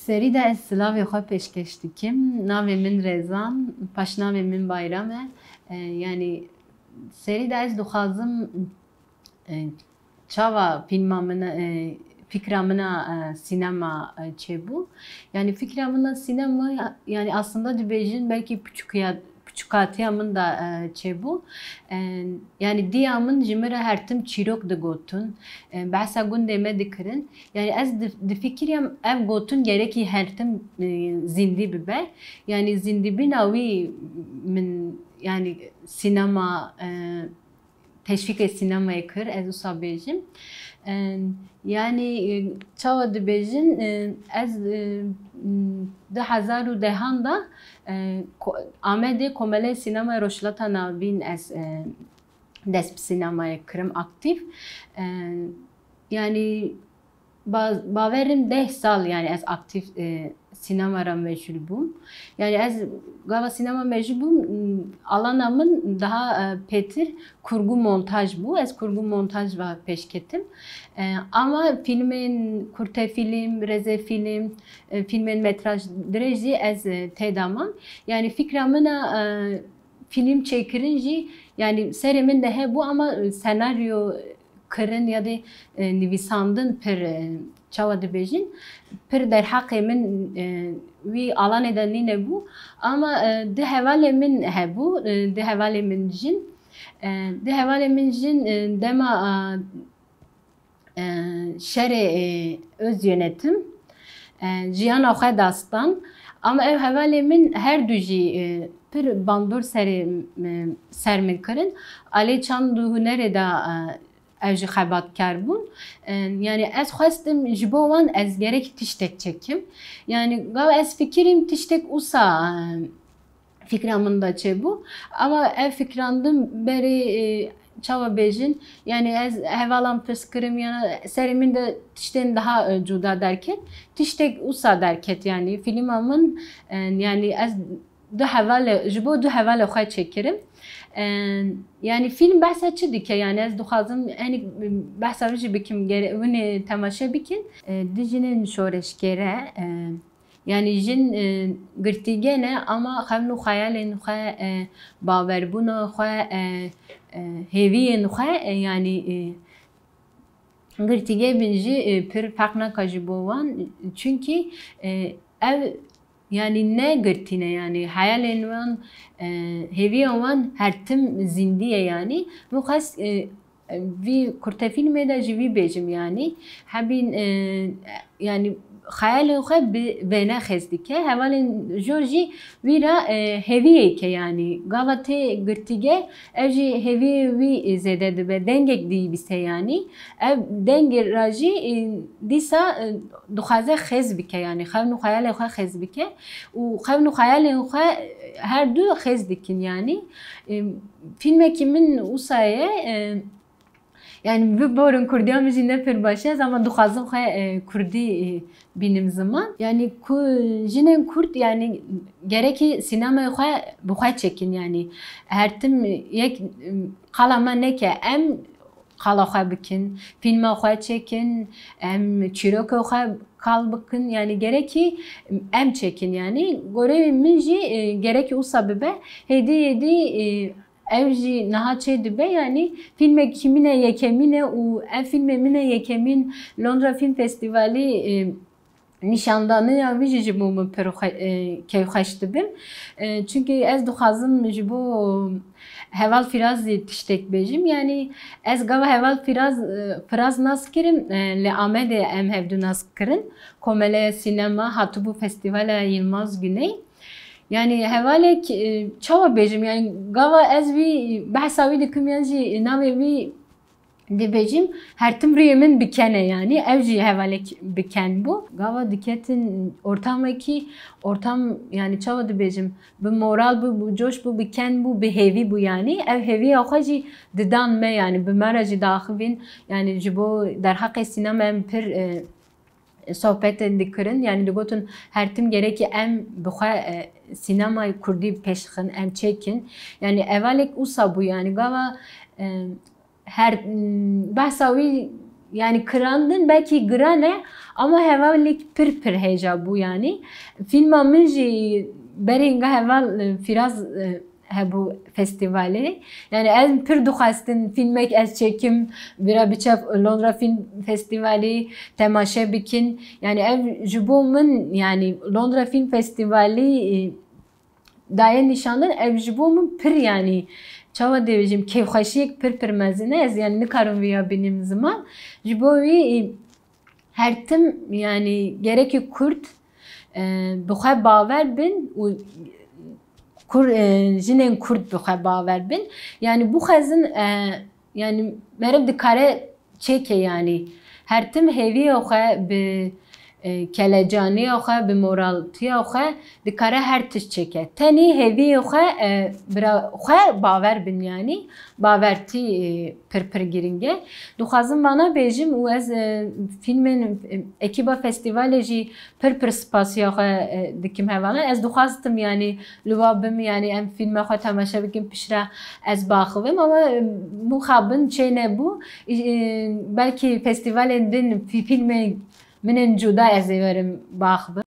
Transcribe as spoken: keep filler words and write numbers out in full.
Serî de ez silavê xwe pêşkeş dikim. Navê min Rezan, paşnavê min Bayram e. E, yanî serî de ez dixwazim, e, çawa fîlma min, e, fikra min a, e, sînema, e, çêbû. Yanî fikra min a sînema, yanî aslında dibêjin belkî piçûkiya-, piçûkatiya min de, e, çêbû. E, yanî diya min ji min re her tim çîrok digotin. E, behsa gundê me dikirin. Yanî ez di-, difikiriyam ev gotin gerekî her tim, e, zîndî bibe. Yanî zîndîbîna wî min, yanî sînema, e, teşvîkê sînemayê kir, ez wisa bêjim. E, yanî, e, çawa dibêjin, e, ez, e, m, du hezar û dehan de, e, ko-, Amedê Komeleyê Sînemaya Rojhilata Navîn ez, e, dest bi sînemayê kirim aktîf. E, yanî ba-, bawerim deh sal, yanî ez aktîf, e, sînema re meşgûl bûm. Yanî ez gava sînema meşgûl bûm, m, alana min daha, e, pêtir kurgu montaj bû. Ez kurgu montaj ve pêş ketim. E, ama fîlmên kurte fîlm, rêzefîlm, e, fîlmên metraj dirêj jî ez, e, tê de mam. Yanî fikra min a, e, fîlm çêkirin jî, yanî serê min de hebû ama senaryo kirin ya dê, e, nivîsandin pir, e, çawa dibêjin, pir derheqê min, e, wî alanê de nîne bû. Ama, e, du hevalê min hebû, e, du hevalê min jin. E, du hevalê min jin, e, dema, e, şerê, e, öz yönetim, e, jiyana xwe dastan. Ama ev hevalê min her du jî, e, pir bandor serê, e, ser min kirin. Alê çand û hunerê de, e, ev jî xebatkar bûn. E, yanî ez xwestim ji bo wan ez gerek tiştek çekim. Yanî gava ez fikirîm tiştek wisa, e, fikra min de çêbû. Ama ev fikrandim berê, e, çawa bêjin, yanî ez hevalan pirs kirim, ya serê min de tiştên daha, e, cuda derket. Tiştek wisa derket, yanî fîlma min, e, yanî ez du hevalê, ji bo du hevalê xwe çêkirim. E, yanî fîlm behsa çi dike? Yanî ez dixwazim, henî behsa wî jî bikim, gere-, winê temaşe bikin. E, du jinên şoreşgere, e, Yanî jin, e, girtîge ne, ama xewn û xeyalên xwe, e, bawerbûna xwe, e, e, hêviyên xwe, e, yanî, e, girtîge bin jî, e, pir ferq naka ji bo wan. Çunkî, e, ev, yanî ne girtî ne, yanî heyalên wan, e, hêviya wan her tim zîndî ye yanî. Min xwest, e, Vî kurtefîlmê de ji vî bêjim, yanî hebîn, e, yanî xeyalên xwe bi vêne xêz dike. Hevalên jor jî wî re, e, hêviyeke, yanî gava tê girtîge, ev jî hêviyê wî zêde dibe. Dengek dî bise, yanî ev dengê re jî, e, dîsa, e, dixwaze xêz bike, yanî xewn û xeyalê xwe xêz bike û xewn û xeyalên xwe, e, her du xêz dikin, yanî, e, Fîlmekî min wisa ye, e, yanî bi borin kurdiya min jî ne pir baş e, ez ama dixwazim xwe, e, kurdî, e, bînim ziman. Yanî ku jinên kurd, yanî gerekî sînemayê xwe bi xwe çekin, yanî her tim yek, e, qala me neke, em qala xwe bikin, fîlma xwe çekin, em çîrokê xwe kal bikin, yanî gerekî em çekin, yanî goreyê min jî, e, gerekî wisa bibe, hêdî hêdî, e, Ev jî niha çê dibe, yanî fîlmekî min e yekemîn e û ev fîlmê min e yekemîn Londra Film Festîvalî, e, nîşandaniya wî jî ji bo min pir xwe-, e, keyfxweş dibim. E, çunkî ez dixwazim ji bo Heval Firaz jî tiştek bêjim. Yanî ez gava Heval Firaz, e, Firaz nas kirim, e, li Amedê em hevdu nas kirin. Komeleya sînema hatibû Festîvala Yilmaz Güney. Yanî hevalek, e, çawa bêjim, yanî gava ez wî behsa wî dikim yan jî navê wî dibêjim, her tim rûyê min bi ken e, yanî ev jî hevalek bi ken bû. Gava diketin ortamekî, ortam, yanî çawa dibêjim, bi moral bû, bi coş bû, bi ken bû, bi hêvî bû, yanî ev hêviya xwe jî didan me, yanî bi me re jî diaxivîn, yanî ji bo derheqê sînema em pir, e, sohbetên dikirin. Yanî digotin her tim gerekî em bi xwe, e, sînemayê kurdî pêşxin, em çêkin. Yanî hevalek wisa bû, yanî gava, e, her, m, behsa wî Yani kirandin belkî giran e ama hevalek pir pir hêja bû yani. Filma min jî berê hinga heval, e, Firaz, e, hebû festîvalê. Yani ez pir dixwestin filmek ez çêkim, bira biçe Londra Film Festîvalê temaşe bikin. Yani ev ji bo min yani Londra Film Festîvalê, e, daye nîşandin, ev ji bo min pir, yanî çawa dê bêjim, kêfxweşiyek pir pir mezin e. Ez, yanî, nikarim vêya bînim ziman. Ji bo wî, e, her tim, yanî, gerekî Kurd, e, bi xwe bawer bin û Kur-, e, jinên Kurd bi xwe bawer bin. Yanî, bixwazin, e, yanî, meriv dikare çêke, yanî her tim hêviya xwe bi, e, kelecaniya xwe, bi moraltiya xwe dikare her tişt çêke. Tenê hêviyê xwe, e, bira xwe bawer bin, yanî bawertî, e, pir pir giring e. Dixwazim vana bêjim û ez, e, fîlmên, e, ekîba festîvalê jî pir pir spasiya xwe, e, dikim hevalan. Ez dixwastim, yanî li wa bim, yanî em fîlma xwe temaşe bikin, piştre ez baxivim, ama, e, mixabin çê nebû. E, belkî festîvalên din fî-, fîlmên min ên cuda ez ê werim baxivim.